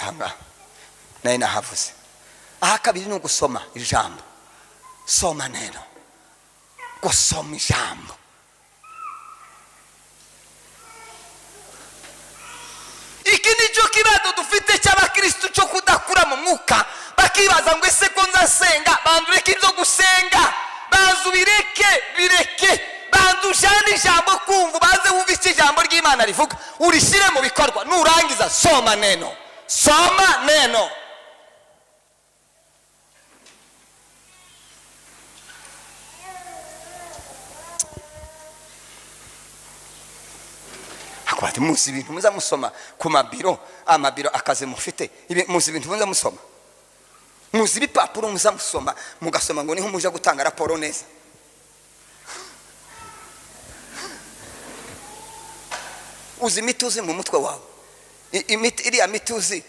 Ahangaha nayo nahavuze. Aha kabiri ni ugusoma ijambo. Soma neno, gusoma ijambo. Iki nicyo kibazo dufite cy'abakirisitu cyo kudakura mu mwuka. Bakibaza ngo: "Ese ko nzasenga?" Banza ureke ibyo gusenga, banza ubireke, bireke. Banza ujane ijambo kumva, ubanze wumve icyo ijambo ry'Imana rivuga, urishyire mu bikorwa. Nurangiza, soma neno, soma neno. Hakaba muzi ibintu muza musoma ku mabiro, amabiro akazi mufite. Muzi ibintu muza musoma, muzi ibipapuro muza musoma, mugasoma ngo niho muja gutanga raporo neza. Uzi imiti uzi mu mutwe wawe? Imiti, iriya miti uzi.